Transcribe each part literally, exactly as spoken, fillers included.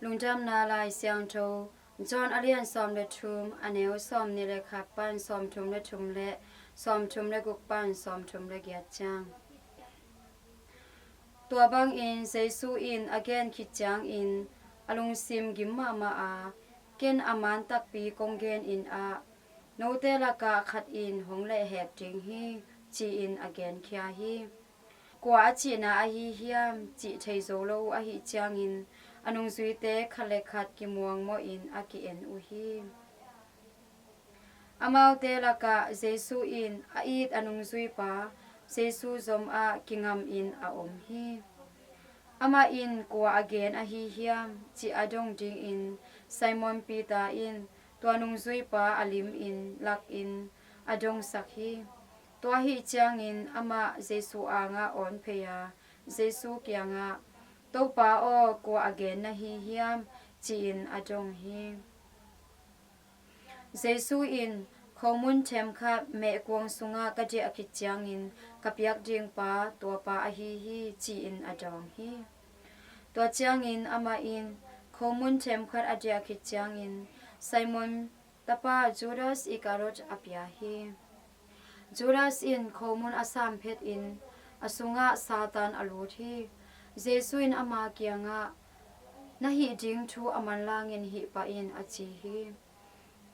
Lungdamna Lai Siangtho, John a lian sawm le thum, a neu sawm nih le khat pan sawm thum le thum le sawm thum le guk pan sawm thum le giat ciang. Tua bangin Jesu in a gen khit ciangin a lungsim gim mahmah a, ken a man takpi kong genin ah, note lakah khat in hong lehhek ding hi, ci-in a genkhia hi. Kua a cihna ahi hiam cih thei zo lo uh ahih ciangin a nungzuite khat le khat kimuang mawhin a ki-en uh hi. Amaute lakah Jesu in a it a nungzuipa Jesu zomah kingamin a om hi. Amah in kua a gen ahi hiam cih a dong dingin Simon Peter in tua nungzuipa a limin lakin a dongsak hi. Tua ahih ciangin amah Jesu angah awn phei a, Jesu kiangah, "Topa aw, kua a gen na hi hiam?" ci-in a dong hi. Jesu in, "Khomun themkhat mehkuang sungah ka diah khit ciangin ka piak ding pa, tua pa ahi hi," ci-in a dawng hi. Tua ciangin amah in khomun themkhat a diah khit ciangin Simon tapa Judas Iskariot a pia hi. Judas in khomun a sam phetin a sungah Satan a lut hi. Jesu in ama kiangah, "Na hih ding thu a manlangin hih pah in," a ci hi.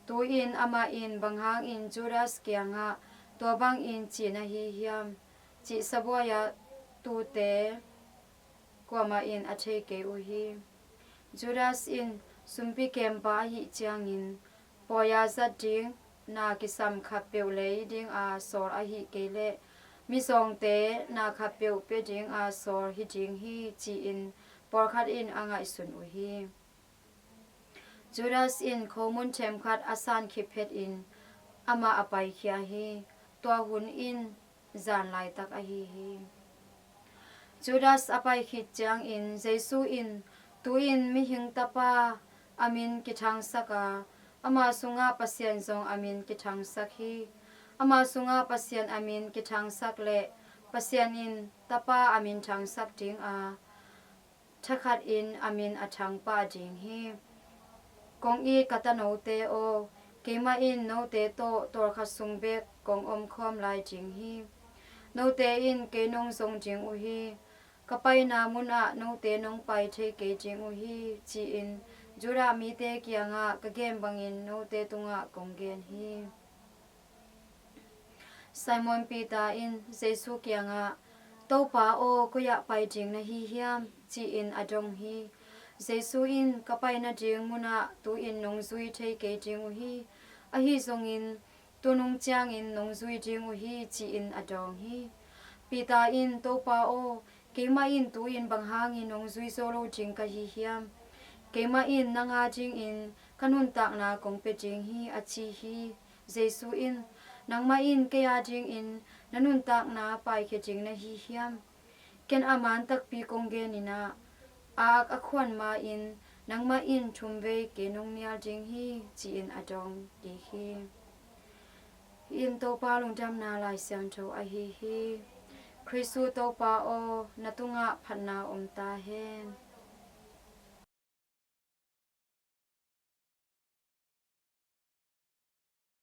Tu-in amah in, "Bang hangin Judas kiangah tua bangin ci na hi hiam?" cih sabuai-ah tute kuamah in a thei kei uh hi. Judas in sumpi kempa ahih ciangin, pawi-a zat ding na kisam khatpeuh lei dinga sawl ahih kei leh mizawngte na khatpeuh pia dinga sawl hi ding hi, ci-in pawlkhat in a ngaihsun uh hi. Judas in khomun themkhat a san khit phetin amah a paikhia hi. Tua hun in zan laitak ahi hi. Judas a pai khit ciangin Jesu in, "Tu-in mihing tapa a min kithangsak a, ama sungah Pasian zong a min kithangsak hi. Ama sungah Pasian a min kithangsak leh Pasian in tapa a min thangsak dinga thakhatin a min a thangpah ding hi. Kong it ka tanote aw, keimah in note tawh tawlkhat sung bek kong omkhawm lai ding hi. Note in kei nong zong ding uh hi. Ka paina munah note nong pai thei kei ding uh hi, ci-in Judah mite kiangah ka gen bangin note tungah kong gen hi." Simon Peter in Jesu kiangah, "Topa aw, koi-ah pai ding na hi hiam?" ci-in a dong hi. Jesu in, "Ka pai nading munah tu-in nong zui thei kei ding uh hi. Ahi zongin tu nung ciangin nong zui ding uh hi," ci-in a dawng hi. Peter in, "Topa aw, keimah in tu-in bang hangin nong zui zo lo ding ka hi hiam? Keimah in nang a dingin ka nuntakna kong pia ding hi," a ci hi. Jesu in, "Nangmah in kei a dingin na nuntakna paikhia ding na hi hiam? Ken a man takpi kong genin ah, a ak a khuan ma-in nangmah in thumvei kei nong nial ding hi," ci-in a dawng kik hi. Hih in Topa lungdamna Lai Siangtho ahi hi. Khristu Topa aw, na tungah phatna om ta hen.